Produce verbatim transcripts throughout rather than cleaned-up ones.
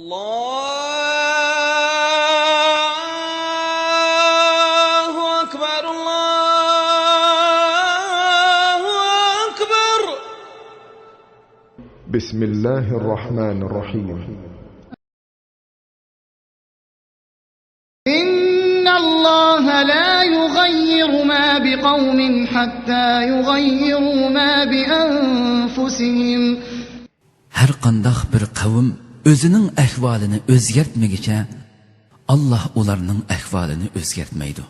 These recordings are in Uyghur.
الله أكبر، الله أكبر. بسم الله الرحمن الرحيم. إن الله لا يغير ما بقوم حتى يغيروا ما بأنفسهم. ھەر قانداق بىر قەۋم ئۆزىنىڭ ئەھۋالىنى ئۆزگەرتمىگىچە، ئاللاھ ئۇلارنىڭ ئەھۋالىنى ئۆزگەرتمەيدۇ.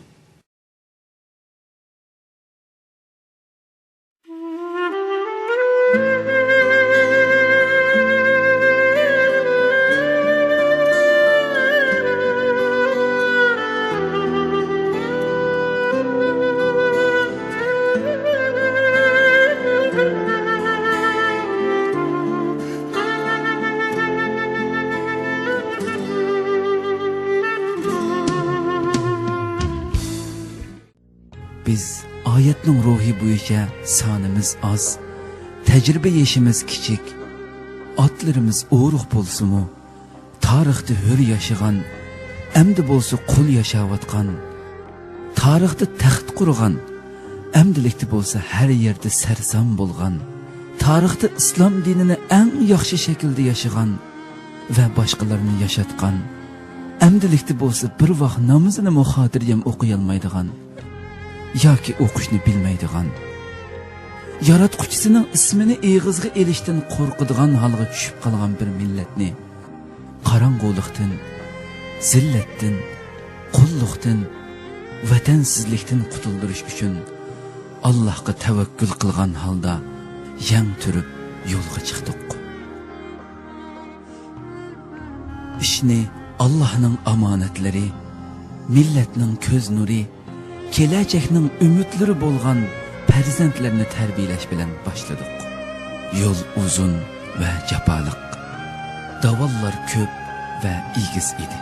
بىز ئايەتنىڭ روھى بويىچە سانىمىز ئاز، تەجرىبە يېشىمىز كىچىك، ئاتلىرىمىز ئورۇق بولسىمۇ، تارىختا ھۆر ياشىغان، ئەمدى بولسا قۇل ياشاۋاتقان، تارىختا تەخت قۇرغان، ئەمدىلىكتە بولسا ھەر يەردە سەرسان بولغان، تارىختا ئىسلام دىنىنى ئەڭ ياخشى شەكىلدە ياشىغان ۋە باشقىلارنى ياشاتقان، ئەمدىلىكتە بولسا بىر ۋاق نامىزىنىمۇ خاتىرجەم ئوقۇيالمايدىغان ياكى ئوقۇشنى بىلمەيدىغان، ياراتقۇچىسىنىڭ ئىسمىنى ئېغىزغا ئېلىشتىن قورقىدىغان ھالغا چۈشۈپ قالغان بىر مىللەتنى قاراڭغۇلۇقتىن، زىللەتتىن، قۇللۇقتىن، ۋەتەنسىزلىكتىن قۇتۇلدۇرۇش ئۈچۈن ئاللاھقا تەۋەككۈل قىلغان ھالدا يەڭ تۈرۈپ يولغا چىقتۇق. ئىشنى ئاللاھنىڭ ئامانەتلىرى، مىللەتنىڭ كۆز نۇرى، كېلەچەكنىڭ ئۈمىدلىرى بولغان پەرزەنتلەرنى تەربىيەلەش بىلەن باشلىدۇق. يول ئۇزۇن ۋە جاپالىق، داۋانلار كۆپ ۋە ئېگىز ئىدى.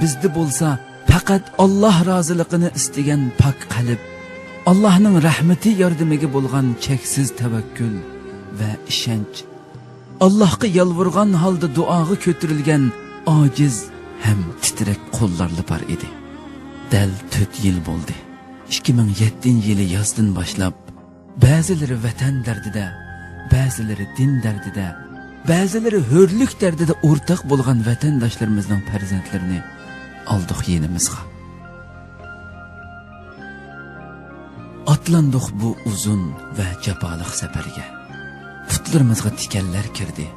بىزدە بولسا پەقەت ئاللاھ رازىلىقىنى ئىستىگەن پاك قەلب، ئاللاھنىڭ رەھمىتى ياردىمىگە بولغان چەكسىز تەۋەككۈل ۋە ئىشەنچ، ئاللاھقا يالۋۇرغان ھالدا دۇئاغا كۆتۈرۈلگەن ئاجىز ھەم تىترەك قوللارلا بار ئىدى. دەل تۆت يىل بولدى. ئىككى مىڭ يەتتىنچى يىلى يازدىن باشلاپ، بەزىلىرى ۋەتەن دەردىدە، بەزىلىرى دىن دەردىدە، بەزىلىرى ھۆرلۈك دەردىدە ئورتاق بولغان ۋەتەنداشلىرىمىزنىڭ پەرزەنتلىرىنى ئالدۇق يېنىمىزغا. ئاتلاندۇق بۇ ئۇزۇن ۋە جاپالىق سەپەرگە. پۇتلىرىمىزغا تىكەنلەر كىردى،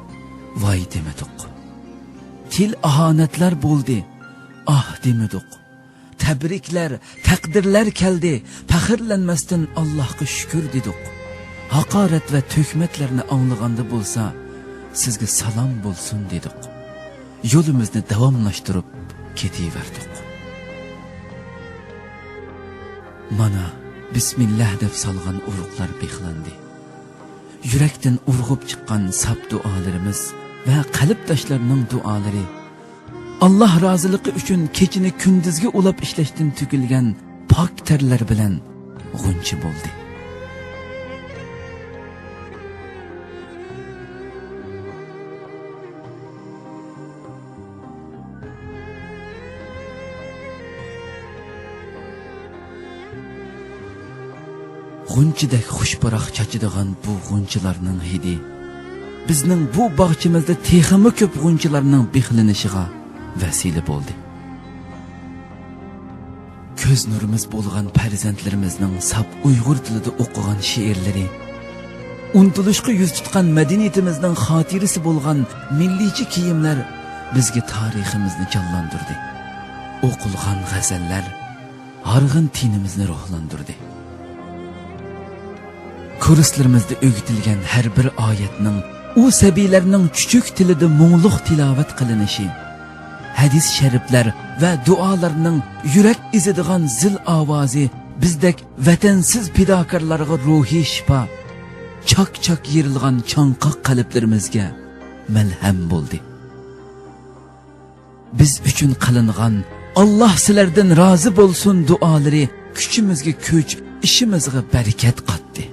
ۋاي دېمىدۇق. تىل ئاھانەتلەر بولدى، ئاھ دېمىدۇق. تەبرىكلەر، تەقدىرلەر كەلدى، پەخىرلەنمەستىن ئاللاھقا شۈكۈر دېدۇق. ھاقارەت ۋە تۆھمەتلەرنى ئاڭلىغاندا بولسا، سىزگە سالام بولسۇن دېدۇق. يولىمىزنى داۋاملاشتۇرۇپ كېتىۋەردۇق. مانا، بىسمىللا دەپ سالغان ئۇرۇقلار بىخلاندى. يۈرەكتىن ئۇرغۇپ چىققان ساپ دۇئالىرىمىز ۋە قەلبداشلارنىڭ دۇئالىرى، ئاللاھ رازىلىقى ئۈچۈن كېچىنى كۈندۈزگە ئۇلاپ ئىشلەشتىن تۆكۈلگەن پاك تەرلەر بىلەن غۇنچە بولدى. غۇنچىدەك خۇش پۇراق چاچىدىغان بۇ غۇنچىلارنىڭ ھىدى بىزنىڭ بۇ باغچىمىزدا تېخىمۇ كۆپ غۇنچىلارنىڭ بىخلىنىشىغا ۋەسىلە بولدى. كۆز نۇرىمىز بولغان پەرزەنتلىرىمىزنىڭ ساپ ئۇيغۇر تىلىدا ئوقۇغان شېئىرلىرى، ئۇنتۇلۇشقا يۈز تۇتقان مەدەنىيىتىمىزنىڭ خاتىرىسى بولغان مىللىيچە كىيىملەر بىزگە تارىخىمىزنى جانلاندۇردى. ئوقۇلغان غەزەللەر ھارغىن تېنىمىزنى روھلاندۇردى. كۇرسلىرىمىزدا ئۆگىتىلگەن ھەر بىر ئايەتنىڭ ئۇ سەبىيلەرنىڭ چۈچۈك تىلىدا مۇڭلۇق تىلاۋەت قىلىنىشى، ھەدىس شەرىپلەر ۋە دۇئالارنىڭ يۈرەك ئېزىدىغان زىل ئاۋازى بىزدەك ۋەتەنسىز پىداكارلارغا روھىي شىپا، چاك-چاك يېرىلغان چاڭقاق قەلبلىرىمىزگە مەلھەم بولدى. بىز ئۈچۈن قىلىنغان «ئاللاھ سىلەردىن رازى بولسۇن» دۇئالىرى كۈچىمىزگە كۈچ، ئىشىمىزغا بەرىكەت قاتتى.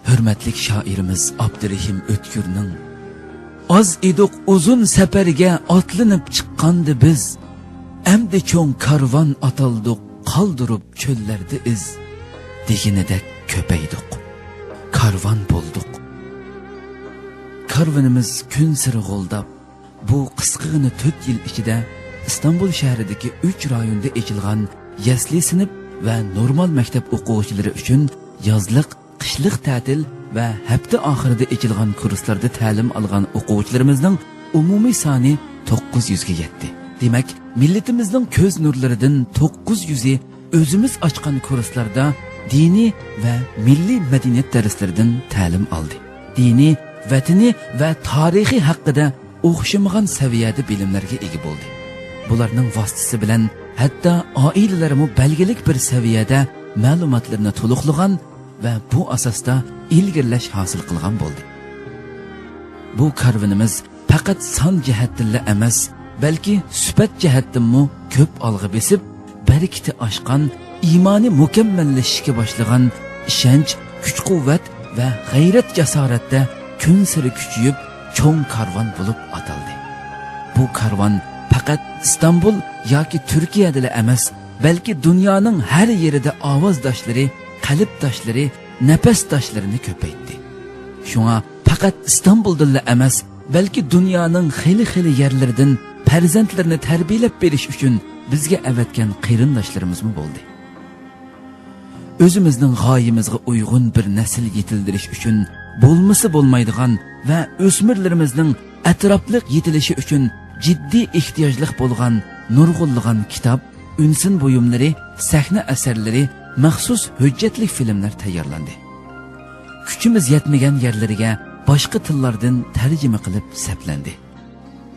ھۆرمەتلىك شائىرىمىز ئابدۇرېھىم ئۆتكۈرنىڭ ئاز ئىدۇق ئۇزۇن سەپەرگە ئاتلىنىپ چىققاندا بىز، ئەمدى چوڭ كارۋان ئاتالدۇق، قالدۇرۇپ چۆللەردە ئىز، دېگىنىدەك كۆپەيدۇق. كارۋان بولدۇق. كارۋىنىمىز كۈنسېرى غۇلداپ، بۇ قىسقىغىنە تۆت يىل ئىچىدە ئىستانبۇل شەھىرىدىكى ئۈچ رايوندا ئېچىلغان يەسلى سىنىپ ۋە نورمال مەكتەپ ئوقۇغۇچىلىرى ئۈچۈن يازلىق، قىشلىق تەتىل ۋە ھەپتە ئاخىرىدا ئېچىلغان كۇرسلاردا تەلىم ئالغان ئوقۇغۇچىلىرىمىزنىڭ ئومۇمىي سانى توققۇز يۈزگە يەتتى. دېمەك، مىللىتىمىزنىڭ كۆز نۇرلىرىدىن توققۇز يۈزى ئۆزىمىز ئاچقان كۇرسلاردا دىنىي ۋە مىللىي مەدەنىيەت دەرسلىرىدىن تەلىم ئالدى. دىنىي، ۋەتىنى ۋە تارىخى ھەققىدە ئوخشىمىغان سەۋىيەدە بىلىملەرگە ئىگە بولدى. بۇلارنىڭ ۋاسىتىسى بىلەن ھەتتا ئائىلىلەرمۇ بەلگىلىك بىر سەۋىيەدە مەلۇماتلىرىنى تولۇقلىغان ۋە بۇ ئاساستا ئىلگىرىلەش ھاسىل قىلغان بولدى. بۇ كارۋىنىمىز پەقەت سان جەھەتتىنلا ئەمەس، بەلكى سۈپەت جەھەتتىنمۇ كۆپ ئالغا بېسىپ، بەرىكىتى ئاشقان، ئىمانى مۇكەممەللىشىشكە باشلىغان، ئىشەنچ، كۈچ-قۇۋۋەت ۋە غەيرەت-جاسارەتتە كۈنسېرى كۈچىيىپ، چوڭ كارۋان بولۇپ ئاتالدى. بۇ كارۋان پەقەت ئىستانبۇل ياكى تۈركىيەدىلا ئەمەس، بەلكى دۇنيانىڭ ھەر يېرىدە ئاۋازداشلىرى، قەلبداشلىرى، نەپەسداشلىرىنى كۆپەيتتى. شۇڭا پەقەت ئىستانبۇلدىلا ئەمەس، بەلكى دۇنيانىڭ خېلى-خېلى يەرلىرىدىن پەرزەنتلىرىنى تەربىيەلەپ بېرىش ئۈچۈن بىزگە ئەۋەتكەن قېرىنداشلىرىمىزمۇ بولدى. ئۆزىمىزنىڭ غايىمىزغا ئۇيغۇن بىر نەسىل يېتىلدۈرۈش ئۈچۈن بولمىسا بولمايدىغان ۋە ئۆسمۈرلىرىمىزنىڭ ئەتراپلىق يېتىلىشى ئۈچۈن جىددىي ئېھتىياجلىق بولغان نۇرغۇنلىغان كىتاب، ئۈنسىن بۇيۇملىرى، سەھنە ئەسەرلىرى، مەخسۇس ھۆججەتلىك فىلىملەر تەييارلاندى. كۈچىمىز يەتمىگەن يەرلىرىگە باشقا تىللاردىن تەرجىمە قىلىپ سەپلەندى.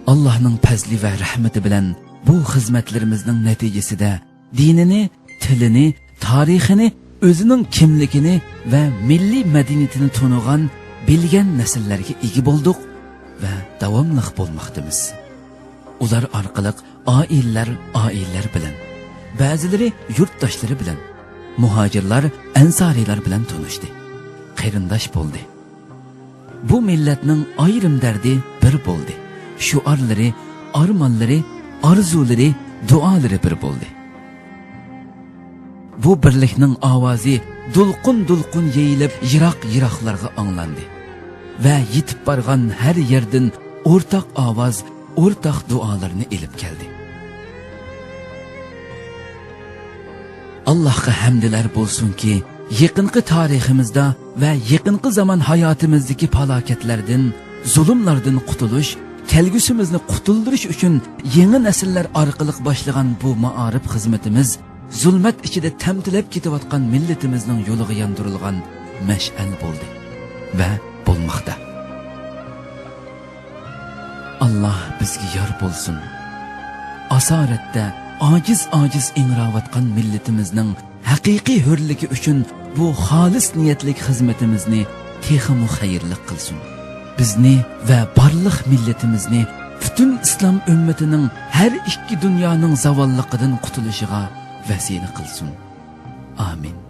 ئاللاھنىڭ پەزلى ۋە رەھمىتى بىلەن بۇ خىزمەتلىرىمىزنىڭ نەتىجىسىدە دىنىنى، تىلىنى، تارىخىنى، ئۆزىنىڭ كىملىكىنى ۋە مىللىي مەدەنىيىتىنى تونۇغان، بىلگەن نەسىللەرگە ئىگە بولدۇق ۋە داۋاملىق بولماقتىمىز. ئۇلار ئارقىلىق ئائىلىلەر ئائىلىلەر بىلەن، بەزىلىرى يۇرتداشلىرى بىلەن، مۇھاجىرلار ئەنسارىيلار بىلەن تونۇشتى، قېرىنداش بولدى. بۇ مىللەتنىڭ ئايرىم دەردى بىر بولدى. شوئارلىرى، ئارمانلىرى، ئارزۇلىرى، دۇئالىرى بىر بولدى. بۇ بىرلىكنىڭ ئاۋازى دولقۇن-دولقۇن يېيىلىپ، يىراق-يىراقلارغا ئاڭلاندى ۋە يېتىپ بارغان ھەر يەردىن ئورتاق ئاۋاز، ئورتاق دۇئالارنى ئېلىپ كەلدى. ئاللاھقا ھەمدىلەر بولسۇنكى، يېقىنقى تارىخىمىزدا ۋە يېقىنقى زامان ھاياتىمىزدىكى پالاكەتلەردىن، زۇلۇملاردىن قۇتۇلۇش، كەلگۈسىمىزنى قۇتۇلدۇرۇش ئۈچۈن يېڭى نەسىللەر ئارقىلىق باشلىغان بۇ مائارىپ خىزمىتىمىز زۇلمەت ئىچىدە تەمتىلەپ كېتىۋاتقان مىللىتىمىزنىڭ يولىغا ياندۇرۇلغان مەشئەل بولدى ۋە بولماقتا. ئاللاھ بىزگە يار بولسۇن. ئاسارەتتە ئاجىز-ئاجىز ئىڭراۋاتقان مىللىتىمىزنىڭ ھەقىقىي ھۆرلۈكى ئۈچۈن بۇ خالىس نىيەتلىك خىزمىتىمىزنى تېخىمۇ خەيرلىك قىلسۇن. بىزنى ۋە بارلىق مىللىتىمىزنى پۈتۈن ئىسلام ئۈممىتىنىڭ ھەر ئىككى دۇنيانىڭ زاۋاللىقىدىن قۇتۇلۇشىغا ۋەسىلە قىلسۇن. ئامىن.